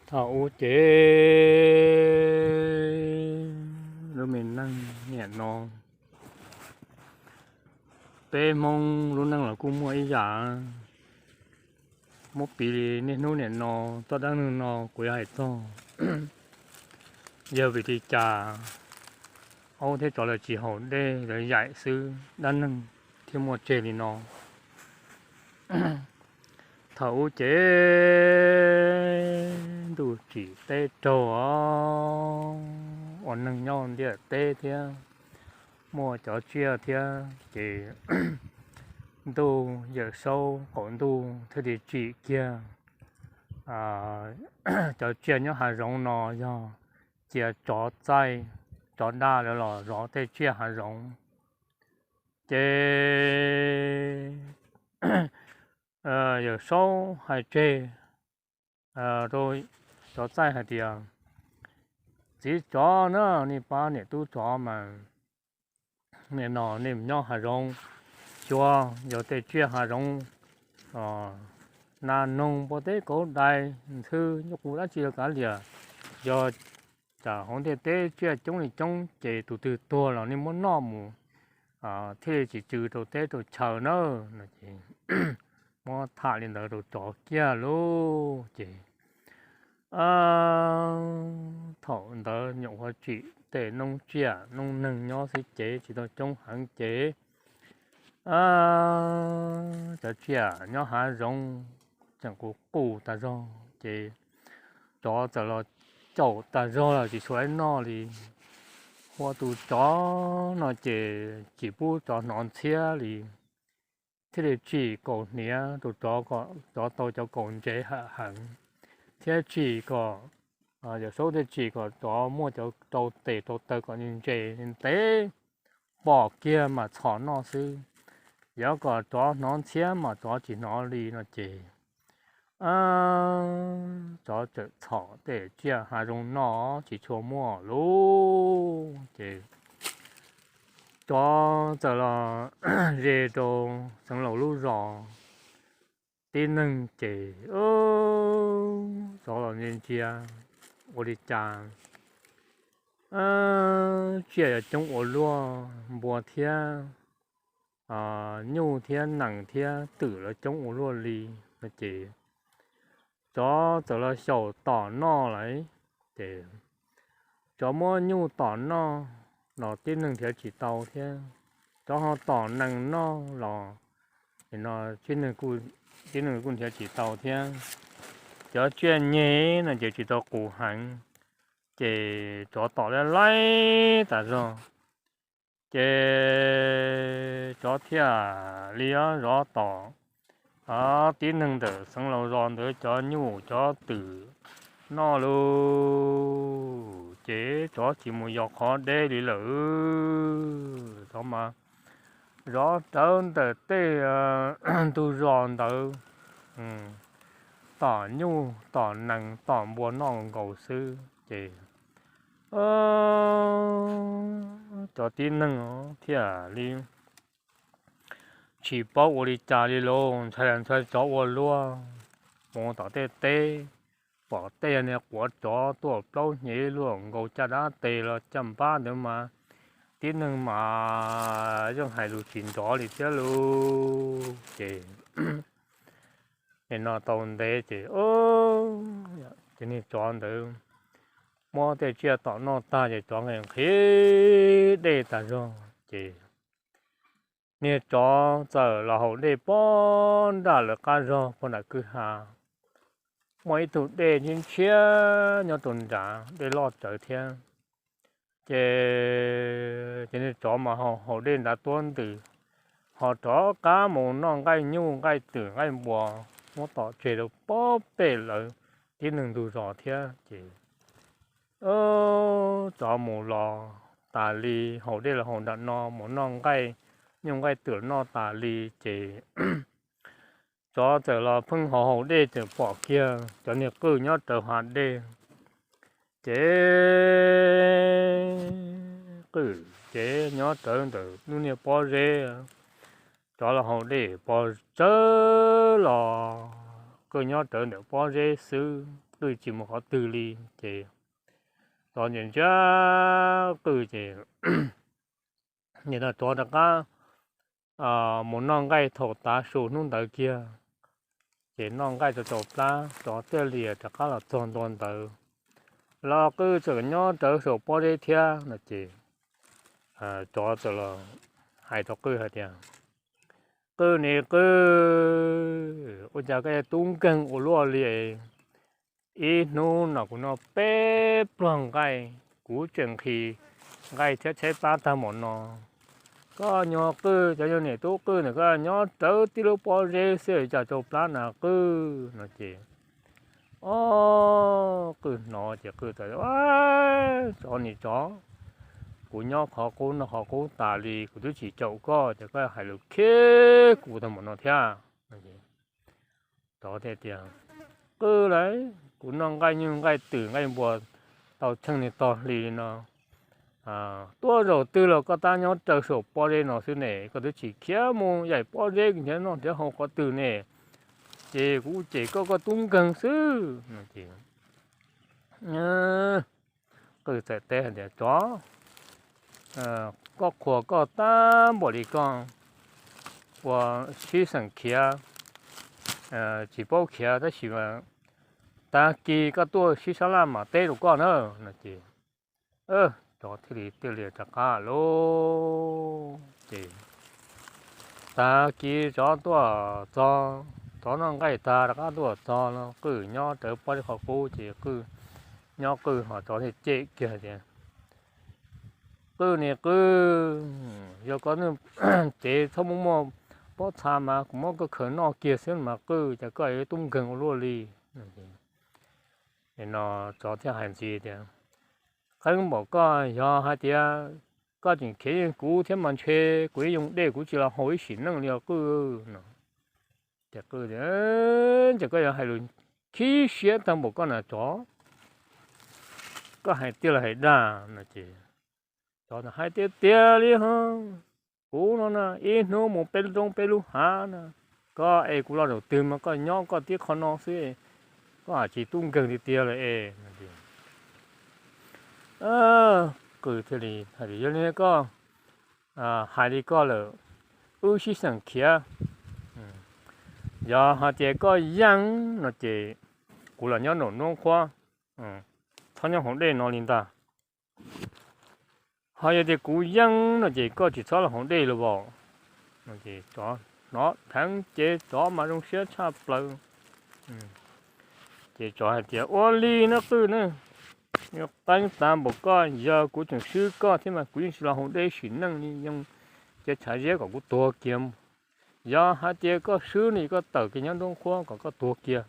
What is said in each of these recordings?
Thaum ub ces lub me neej niaj no, peb Hmoob lub neej los kuj muaj ib yam. Muab piv li niaj hnub niaj no, txoj dab neeg no kuv yuav hais txog yog vim li cas aub thiab tsov lawv tsis haus dej, lawv yaim xwb, dab neeg thiaj muaj tseg li no. Thaum ub ces ntuj tsim teb raug, ua neeg nyob ntiaj teb thiab muaj cov tsiaj thiab ces ntuj Yawm Saub qaum ntuj thiaj li tsim kiag cov tsiaj nyob hav zoov no yog cia tsov txaij, tsov daj lawv los zov tej tsiaj hav zoov. Ces Yawm Saub hais tseg rau tsov txaij hais tias, txiv tsov na, nej pab niam tub tsov mas, nim no nej mus nyob hav zoov, xyuas yog tej tsiaj hav zoov, nas noog, npua teb kauv dais, ntxhw, nyuj qus dab tsi los kav liam, yog tsam hauv ntiaj teb tsiaj coob li coob ces tus twg tuag los nej muab noj mus thiaj li tsis tsw rau teb rau chaw na. No ces muab tham li ntawd rau tsov kiag lauj ces thaum ntawd nyuam qhuav tsim tej noob tsiaj noob neeg nyob xwb ces tsis tau coob heev ces cov tsiaj nyob hav zoov tseem qus qus tas zog ces tsov txawm los caum tas zog los tsis tshuav ib noj li. Ua tus tsov no ces tsis pub tsov hnov ntxhiab li, thiaj li tsim kaus hniav rau tsov kom tsov tau cov kaus ntsev hawm heev, thiab tsim kom, Yawm Saub thiaj tsim kom tsov muaj cov rau tes rau taw kom ntse ntev, pom kiag mas txhom noj xwb, yuav kom tsov hnov ntxhiab mas tsov tsis hnov li no ces tsov txawm txhom tej tsiaj hav zoov noj tsis tshua muaj lauj ces tsov txawm los ze rau Xeev Laus lub zos. Tib neeg ces tsov los ntsia ntsia ua li cas tsiaj yuav coob ua luaj, npua thiab nyuj thiab nees thiab twm los coob ua luaj li no ces tsov txawm los xyaum tom noj lawm ces tsov muab nyuj tom noj los tib neeg nrhiav tsis tau thiab, tsov ho tom nees noj los no tib neeg kuj nrhiav tsis tau thiab. Cov tsiaj nyeg no ces tsis tau qus heev ces tsov tom laib laib tas zog ces tsov thiaj li zov tom tib neeg ntawm Xeev Laus zos ntawd cov nyuj cov twm noj lauj ces tsov tsis mus yos qhov deb li lawm. Tsov mas zov rawv ntawm tej ntug zos ntawd tom nyuj tom nees tom npua noj nkaus xwb ces cov tib neeg thiaj li tsis paub ua li cas li lauj, ntshai ntshai tsov ua luaj, mus tom tej teb pom tej niag quav tsov tuaj plaub hnyev luaj nkaus caj dab tes los caj npab ntawd mas tib neeg mas yeej hais lus tsis nrov li thiab lauj ces nim no tau ntev ces ces niag tsov ntawd muab tej tsiaj tom noj tag ces tsov nqhis nqhis dej tas zog ces niag tsov txawm los haus dej pog nram lawv qab zog pog nram kwj ha. Muaj ib tug dej ntshiab ntshiab nyob rau nrad, dej loj tsawv thiab. Ces ces niag tsov mas haus dej nrad tuab ntws, ho rov qab mus noj nqaij nyuj nqaij twm nqaij npua muab tom tseg rau pob pem lawv tib neeg ntug zos thiab ces tsov mus los tas li, haus dej los haus nram no, mus noj nqaij nyuj nqaij twm noj tas li ces tsov txawm los pheej haus haus dej txawm pom kiag cov niag qwj nyob rawv hav dej. Ces qwj ces nyob rawv ntawm lub niag pob zeb, tsov los haus dej pog tsawv los qwj nyob rawv ntawm pob zeb xwb. qwj tsis mus qhov twg li. Ces tsov ntsia ntsia qwj ces nim no tsov rov qab mus noj nqaij thaum tav su hnub ntawd kiag. Ces noj nqaij tau tau plab, tsov thiaj li rov qab los txog ntua ntawd, los qwj txawm nyob rawv saum pob zeb thiab no ces tsov txawm los hais rau qwj hais tias, Qwj ne qwj, ua cas koj yuav tub nkeeg ua luaj li? Ib hnub no kuv noj peb pluag nqaij, kuv tseem nqhis nqaij thiab tshaib plab tag npaum no. Koj nyuag qwj, cov nyuag niam tub qwj ntawm koj nyob rawv tib lub pob zeb xwb cas tau plab na qwj no ces, o, qwj hnov ces qwj tas, Tsov niam tsov, kuv nyob qhov qub noj qhov qub tas li kuv twb tsis caum koj ces koj hais lus khiav kuv tag npaum no thiab. Tsov thiaj tias, Qwj lauj, kuv noj nqaij nyuj nqaij twm nqaij npua tau tsheej niag tog hli li no, tuaj zaum twg los koj tab nyob raws saum pob zeb no xwb ne, koj twb tsis khiav mus yaim pob zeb nrhiav noj nrhiav haus qhov twg ne, ces kuv cem koj koj tub nkeeg xwb no ces qwj txawm teb hais tias, Tsov, koj qhuas koj tag npaum li koj ua sib xeem khiav, tsis paub khiav tab sis mas tag kis koj tuaj sib sab laj mam teb rau koj na no ces tsov thiaj li thiaj li rov qab lauj. Ces tag kis tsov tuaj txog, tsov noj nqaij tag rov qab tuaj txog no qwj nyob rawv pob zeb qhov qub ces qwj nyob qwj ho tsov thiaj cem kiag tias, Qwj niag qwj, yog koj neeg cev txhob muaj muaj pob txha mas kuv muab koj khaws noj kiag xwb mas qwj, cas koj yuav tub nkeeg ua luaj li? No tsov thiaj hais ntxiv tias, Qeeb npaum koj yog hais tias koj tseem khiav yeej kuv thiab mas ntshe kuv ib yoo dej kuv tsis los haus ib sim neej li os qwj no. Ces qwj tias, Ces koj yuav hais lus khib siab tag npaum koj na tsov, koj hais tiag los hais dag no ces tsov hais tias, Tiag tiag li ho, kuv no na ib hnub mus peb lub roob peb lub hav na, koj es kuv los zaum twg mas koj nyob koj tib qho no xwb, koj tsis tub nkeeg tiag tiag lawm es. Qwj thiaj li hais tias, Yog li koj hais li koj lawm, wb sib xeem khiav, yog hais tias koj yeej no ces kuv los nyob nraum nruab qhuab, txhob nyob hauv dej no li ntag. Ho yog tias kuv yeej no ces koj tsis txhob los hauv dej los as. Hnov dheev ces tsov mas zoo siab tshaj plaws. Ces tsov hais tias, Ua li no qwj na, qeeb tas npaum koj, yog kuv tseem swb koj thiab mas kuv yeej tsis los hauv dej sim neej li, yeej cia tshav ziab kom kuv tuag kiag. Yog hais tias koj swb no ces koj tawm kiag nyob nruab qhuab kom koj tuag kiag.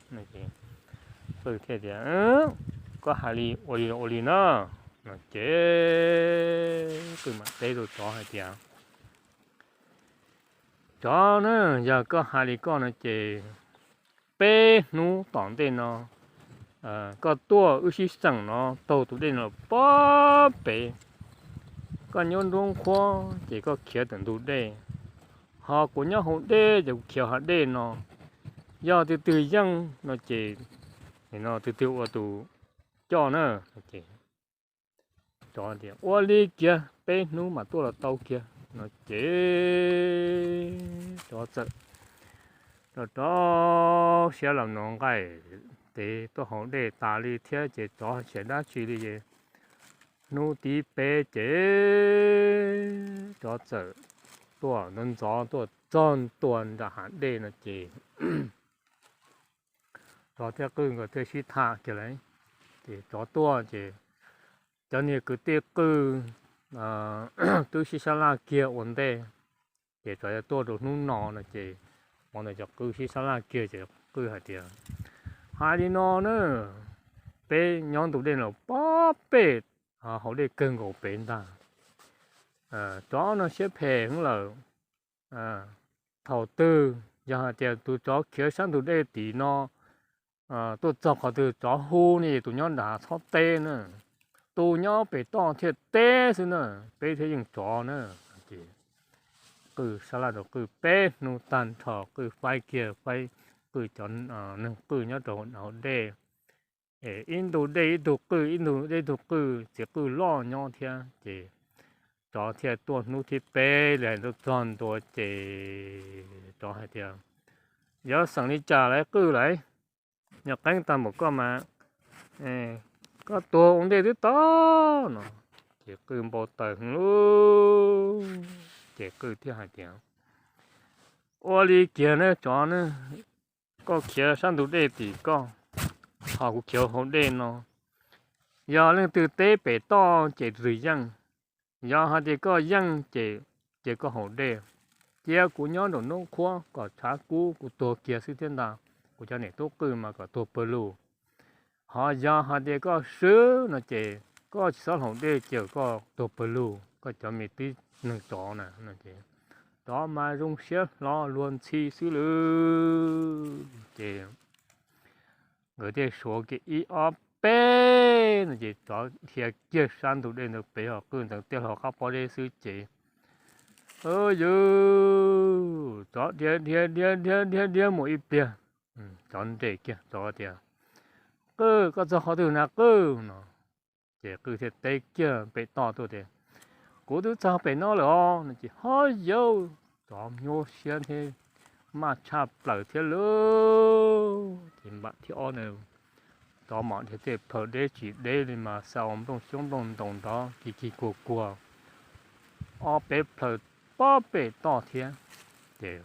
Qwj thiaj tias, Koj hais li ua li ua li na. No ces qwj mam teb rau tsov hais tias, Tsov na, yog koj hais li koj no ces peb hnub tom ntej no koj tuaj wb sib xeem no taug tus dej no pob pem, koj nyob nruab qhuab ces koj khiav tawm ntug dej, ho kuv nyob hauv dej ces kuv khiav hauv dej no. Yog tus twg yeej no ces tus twg ua tus coj na. Tsov tias, Ua li kiag, peb hnub mam tuaj los tau kiag. No ces tsov txawm rau rau siab los no nqaij tes tuaj hauv dej tas li thiab ces tsov tsis dab tsi li es hnub thib peb ces tsov txawm tuaj ntxov ntxov tuaj txog ntua nram hav dej no ces tsov thiab qwj nkawd thiaj sib tham kiag lawm. Ces tsov tuaj ces cov niag kwv tij qwj twb sib sab laj kiag ua ntej, ces tsov yuav tuaj rau hnub no no ces hmo ntawd cov qwj sib sab laj kiag ces qwj hais tias, Hais li no na, peb nyob ntug dej no pob pem, hauv dej kawg nkaus pem ntag. Tsov no siab phem heev lawm. Thaum twg yog hais tias tus tsov khiav sab ntug dej tim no tuaj txog qhov twg tsov hu no ces tus nyob nram txhob teb na, tus nyob pem toj thiaj teb xwb na, peb thiaj yeej tsov na. Ces qwj sab laj rau qwj peb hnub tag nrho, qwj faib kiag faib qwj cov neeg qwj nyob rau hauv dej, ib ntu dej ib tug qwj, ib ntu dej ib tug qwj, txiv qwj loj nyob thiab ces tsov thiaj tuaj hnub thib peb li hais txog ntua ces tsov hais tias, Yuav xeem li cas lawm qwj lawm? Nyuam qeeb tag npaum koj mas koj tuag ua ntej twb tau no. Ces qwj npau taws heev lub, ces qwj thiaj hais tias, Ua li kiag ne tsov ne, koj khiav sab ntug dej tim koj, ho kuv khiav hauv dej no. Yog leej twg teb pem toj ces tus twg yeej. Yog hais tias koj yeej ces, ces koj haus dej. Cia kuv nyob nraum nruab qhuab kom tshav kub kuv tuag kiag xwb thiab ntag. Kuv cov niam tub qwj mas kom tuag pawg lug. Ho yog hais tias koj swb no ces koj tsis txhob haus dej ces koj tuag pawg lug, koj cov me tub neeg tsov na. Tsov mas zoo siab hlo luag ntxhi xwb lawm ces nkawd thiaj suav kiag ib ob peb no ces tsov dhia kiag sab ntug dej ntawd pem, ho qwj ntxeev tiaj hlo qab pob zeb xwb ces, Yus, tsov dhia dhia dhia dhia dhia dhia mus ib pliag, tsov nres kiag, tsov tias, Qwj, koj txog qhov twg na qwj? no ces qwj thiaj teb kiag pem toj tuaj tias, Kuv twb txog pem no lawm os no ces, Ho yus, tsov nyuaj siab thiab maj tshaj plaws thiab lawm ces npam thib ob na tsov mam dhia tej plhaws deb tsis deb li mas xa ua nplooj xyoob nplooj ntoos nrov kig kig kuag kuag ob peb plhaws pob pem toj thiab ces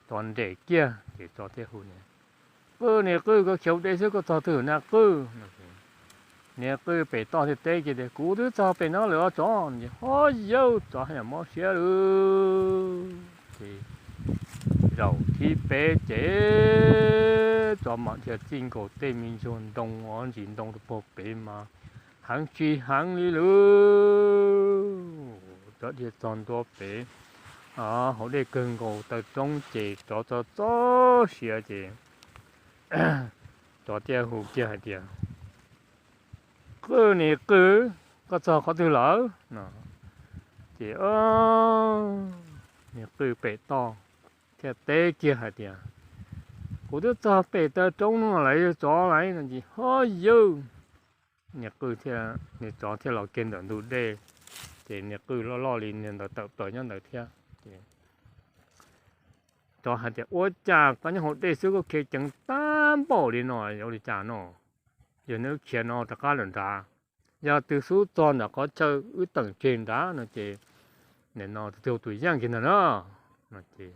tsov nres kiag ces tsov thiaj hu, Qwj, niag qwj, koj khiav deb xwb koj txog twg na qwj? Niag qwj pem toj thiaj teb kiag tias, Kuv twb txog pem no lawm os tsov. Ces ho yus, tsov haj yam mob siab lawm ces zaum thib peb ces tsov mam dhia txij nkaus tej me ntsuag ntoo os, ntsis ntoo rau puag pem mas heev tsis heev li lawm. Tsov dhia txog ntua pem hauv dej kawg nkaus taw roob ces tsov txog txog siav ces tsov thiaj hu kiag hais tias, Qwj, niag qwj, koj txog qhov twg lawm? no ces niag qwj pem toj thiaj teb kiag hais tias, Kuv twb txog pem taw roob no lawm tsov lawm. no ces ho yus, niag qwj thiaj, niag tsov thiaj los kiag ntawm ntug dej ces niag qwj loj loj li niag ntawd tawm plaws nyob ntawd thiab ces tsov hais tias, Ua cas koj nyob hauv dej xwb koj khiav ceev tag npaum li no yuav ua li cas no? Yog neb khiav no rov qab lawm nrad, yog twg xub txog nram qhov chaw wb teem tseg nrad no ces nim no tus twg tus yeej kiag ntag na. no ces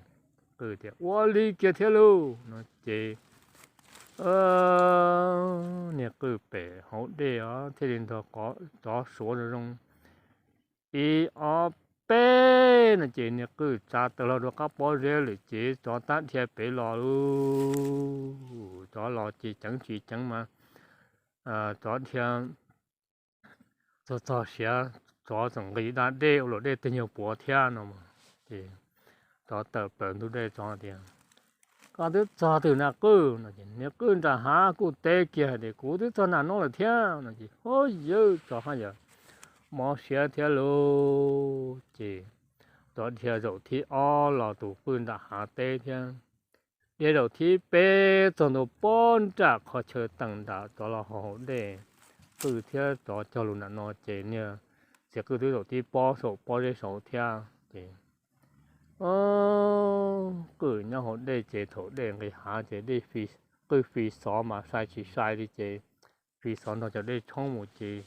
qwj tias, Ua li kiag thiab lauj. no ces niag qwj pem hauv dej os thiaj li nrog tsov suav zoo zoo ib ob peb no ces niag qwj tsa taw hlo rau qab pob zeb lawm ces tsov tab dhia pem los lauj. Tsov los ces ceev tsis ceev mas tsov dhia txog txog siav, tsov txawm nqis da dej ua luam dej teg nyuag puav thiab no ces tsov tawm plaws ntug dej, tsov tias, Koj twb txog twg na qwj? no ces niag qwj nram hav kuj teb kiag hais tias, Kuv twb txog nram no lawm thiab. no ces ho yus, tsov haj yam mob siab thiab lauj. Ces tsov dhia zaum thib ob los tus qwj nram hav teb thiab. Dhia zaum thib peb txog ntua pob nram qhov chaw teem nram tsov los haus dej, qwj thiab tsov cog lus nram no ces niag txiv qwj twb zaum thib pob saum pob zeb saud thiab ces qwj nyob hauv dej ces thaum dej nqis hav ces dej, qwj fi xov mas sai tsis sai li ces fi xov nrog cov dej tshoob mus ces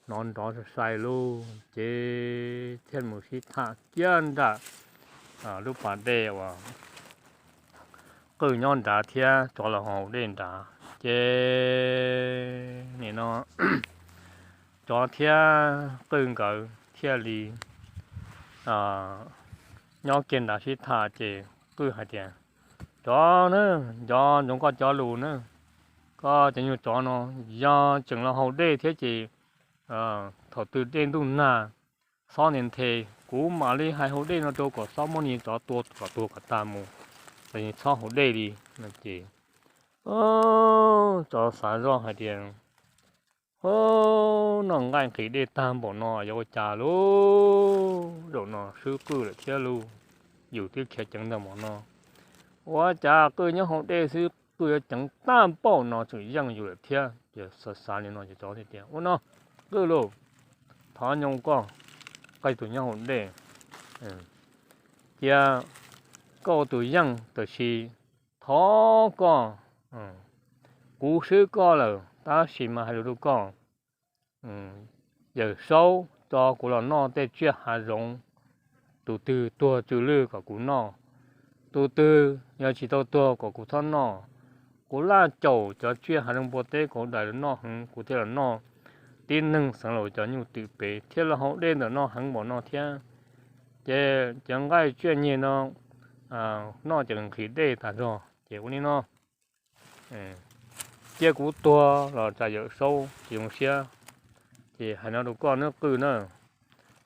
hnov nrov sai sai lauj. Ces thiaj mus sib tham kiag nram lub pas dej uas qwj nyob nrad thiab tsov los haus dej nrad. Ces nim no tsov thiab qwj nkawd thiaj li nyob kiag nrad sib tham ces qwj hais tias, Tsov na, nco ntsoov koj cov lus na, koj cov nyuag tsov no yog tseem los haus dej thiab ces thaum twg dej ntuj nag xob nthe nthe, kuv mam li hais haus dej no rau kom xob muab niag tsov tua kom tuag kom tag mus, txhob haus dej li. no ces tsov xav zoj hais tias, Ho, noj nqaij nqhis dej tag npaum no yuav ua cas lauj? Zaum no swb qwj lawm thiab lauj. Yus twb khiav ceev ntag npaum no, ua cas qwj nyob hauv dej xwb qwj yuav ceev tag npaum no tseem yeej yus lawm thiab. Ces xav xav li no ces tsov thiaj tias, Ua no, qwj lauj, thov nyob koj, koj tus nyob hauv dej, cia koj ua tus yeej, tab sis thov koj, kuv swb koj lawm tab sis mas hais lus rau koj, Yawm Saub tso kuv los noj tej tsiaj hav zoov, tus twg tuag tsw lwj kom kuv noj, tus twg yog tsis tau tuag kom kuv txhob noj. Kuv laj caum cov tsiaj hav zoov npua teb kauv dais los noj heev, kuv thiaj los noj tib neeg xeev laus cov nyuj twm pem thiab los haus dej ntawm no heev npaum no thiab. Ces cov nqaij tsiaj nyeg no noj ces nqhis dej tas zog. Ces ua li no, cia kuv tuag los tsam Yawm Saub tsis zoo siab. Ces hais no rau koj nawb qwj na,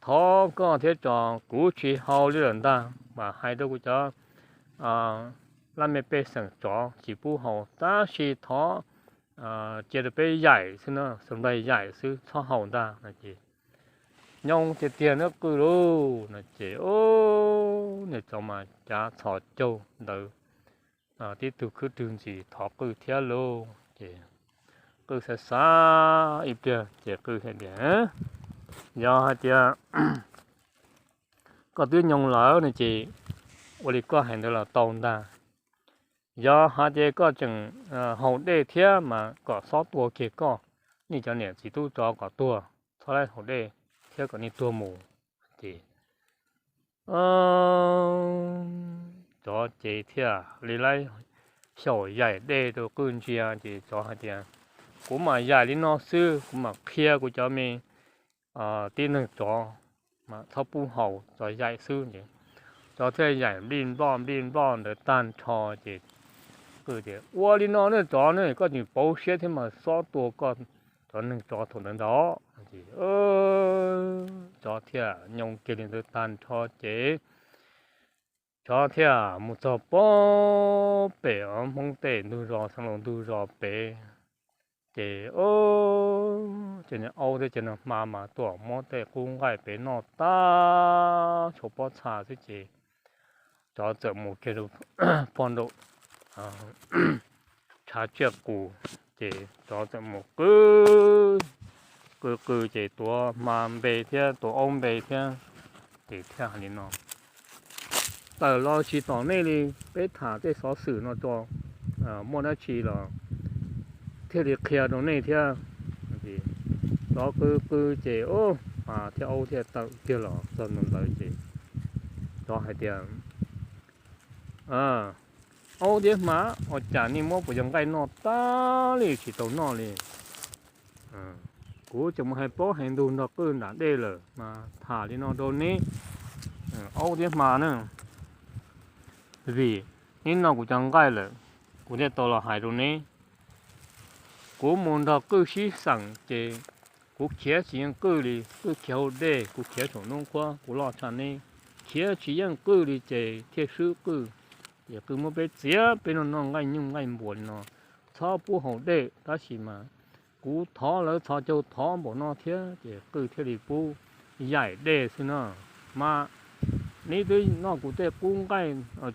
thov koj thiab tso, kuv tsis haus li lawm ntag, mas hais rau kuv cov laj mej pej xeem tsov tsis pub haus, tab sis thov cia rau peb yaim xwb na, xaus nplaig yaim xwb txhob haus ntag no ces nyob tiag tiag nawb qwj lauj no ces niag tsov mas cav txhos caug ntawd tib tug khwb rwg ntxiv thov qwj thiab lauj. Ces qwj xav xav ib pliag ces qwj hais tias, Yog hais tias koj twb nyoog lawm no ces ua li koj hais ntawd los tau ntag. Yog hais tias koj tseem haus dej thiab mas kom xob tua kiag koj, nej cov niam txiv tub tsov kom tuag, txhob laib haus dej thiab kom nej tuag mus. Ces tsov ces thiaj li laib xyaum yaim dej rau qwj ntsia ces tsov hais tias, Kuv mam yaim li no xwb, kuv mam qhia kuv cov me tib neeg tsov mas txhob pub haus, tsov yaim xwb es. Tsov thiaj yaim nplij nploj nplij nploj ntawd tag nrho ces qwj tias, Ua li no ne tsov ne, koj tseem pauv siab thiab mas xob tua koj cov neeg tsov thaum ntawd ntag. Tsov thiaj nyoog kiag li ntawd tag nrho ces tsov thiaj mus txog pem Hmoob tej ntug zos, xeev laus ntug zos pem. Ces ces niag aub thiab cov niag hma mas tuaj muab tej qub nqaij pem noj tag tshuav pob txha xwb ces tsov txawm mus kiag rau pog nraum tshav tsiaj qus, ces tsov txawm mus qw qw qw ces tuav hma npe thiab tuav aub npe thiab. Ces thiaj hais li no, Tawm los tsis tom nej li, peb tham tej xov xwm no tso, muaj dab tsi los thiaj li qhia rau nej thiab. Tsov qw qw ces hma thiab aub thiaj tawm kiag los txog ntawd ces tsov hais tias, Aub thiab hma, ua cas nej muab kuv cov nqaij noj tag li tsis tau noj li? Kuv tseem mus hais plaub hais ntug nrog qwj nram dej lawm mas tham li no rau neb, aub thiab hma na, vim neb noj kuv cov nqaij lawm, kuv thiaj tau los hais rau neb. Kuv mus nrog qwj sib xeem ces kuv khiav tsis yeej qwj li, qwj khiav hauv dej, kuv khiav saum nruab nqhuab, kuv loj tshaj neb, khiav tsis yeej qwj li ces thiaj swb qwj. Ces qwj muab peb txiav peb noj noj nqaij nyuj nqaij npuas li no, txhob pub haus dej, tab sis mas kuv thov lawv txhos caug thov npaum no thiab ces qwj thiaj li pub yaim dej xwb na. Mas neb twb noj kuv tej qub nqaij,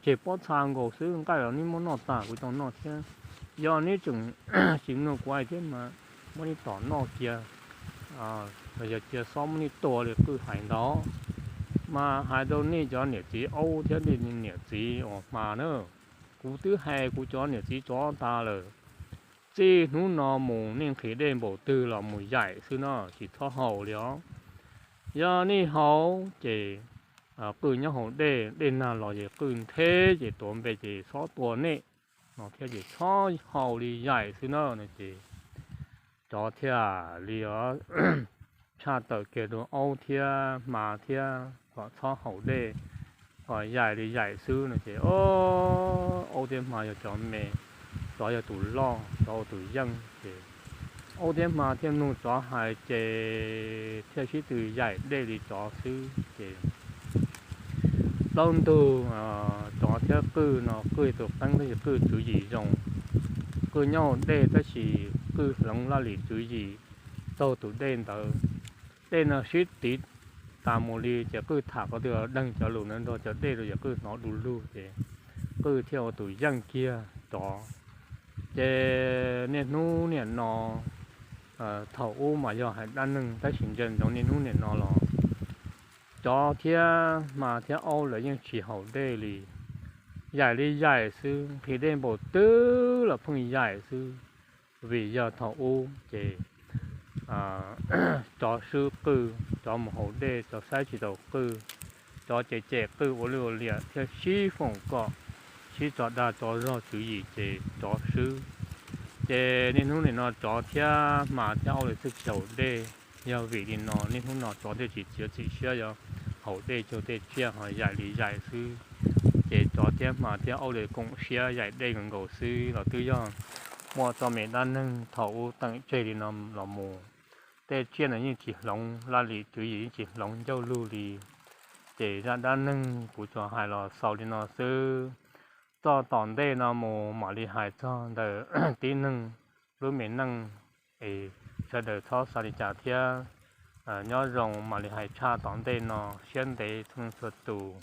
tseg pob txha nkaus xwb, nqaij los neb muab noj tas kuv tau noj thiab. Yog neb tseem tsis mloog kuv hais thiab mas muab neb tom noj kiag, los yog cia xob muab neb tua li qwj hais ntawd. Mas hais rau nej cov niam txiv aub thiab nej niam txiv uas hma na, kuv twb hais kuv cov niam txiv tsov tas lawm, txij hnub no mus nej nqhis dej npaum twg los mus yaim xwb no, tsis txhob haus li os. Yog nej haus ces qwj nyob hauv dej, dej nag los ces qwj nthe ces tuav npe ces xob tua nej no thiab, ces txhob haus li, yaim xwb na no ces tsov thiaj li tshaj tawm kiag rau aub thiab hma thiab kom txhob haus dej, kom yaim li yaim xwb no ces aub thiab hma yog tsov me, tsov yog tus loj, tsov ua tus yeej ces aub thiab hma thiaj mloog tsov hais ces thiaj sib tw yaim dej li tsov xwb ces plaub ntug tsov thiab qwj no, qwj tus qeeb tab sis qwj tswv yim zoo, qwj nyob hauv dej tab sis qwj hloov laj lim tswv yim taug tus dej ntawd. Dej no sib tiv tas mus li ces qwj tham qhov twg los deeg cov lus ntawd nrog cov dej rau ces qwj hnov du lug ces qwj thiaj ua tus yeej kiag tsov. Ces niaj hnub niam no, thaum ub mas yog hais dab neeg tab sis ntsia ntsoov niaj hnub niam no los tsov thiab hma thiab aub lawv yeej tsis haus dej li, yaim li yaim xwb, nqhis dej npaum twg los pheej yaim xwb. Vim yog thaum ub ces tsov swb qwj, tsov mus haus dej tsov saib tsis taus qwj, tsov ces cem qwj ua lwj ua liam thiab sib foom kom sib tso dag tso zog tswv yim ces tsov swb. Ces niaj hnub nim no tsov thiab hma thiab aub lawv thiaj tsis haus dej. Yog vim li no niaj hnub no tsov thiaj tsis txiav txim siab yuav haus dej cuag tej tsiaj ho yaim li yaim xwb. Ces tsov thiab hma thiab aub lawv koom siab yaim dej nkaus nkaus xwb los twb yog muaj txoj me dab neeg thaum ub teem tseg li no los mus. Tej tsiaj no yeej tsis hloov laj lim tswv yim, yeej tsis hloov ncauj lug li. Ces zaj dab neeg kuv tsuas hais los xaus li no xwb. Txoj tom ntej no mus mam li hais txog ntawm tib neeg lub me neej es sawv daws txhob xav li cas thiab. Nyob zoo mam li hais tshaj tom ntej no, siab ntev txhua leej txhua tus.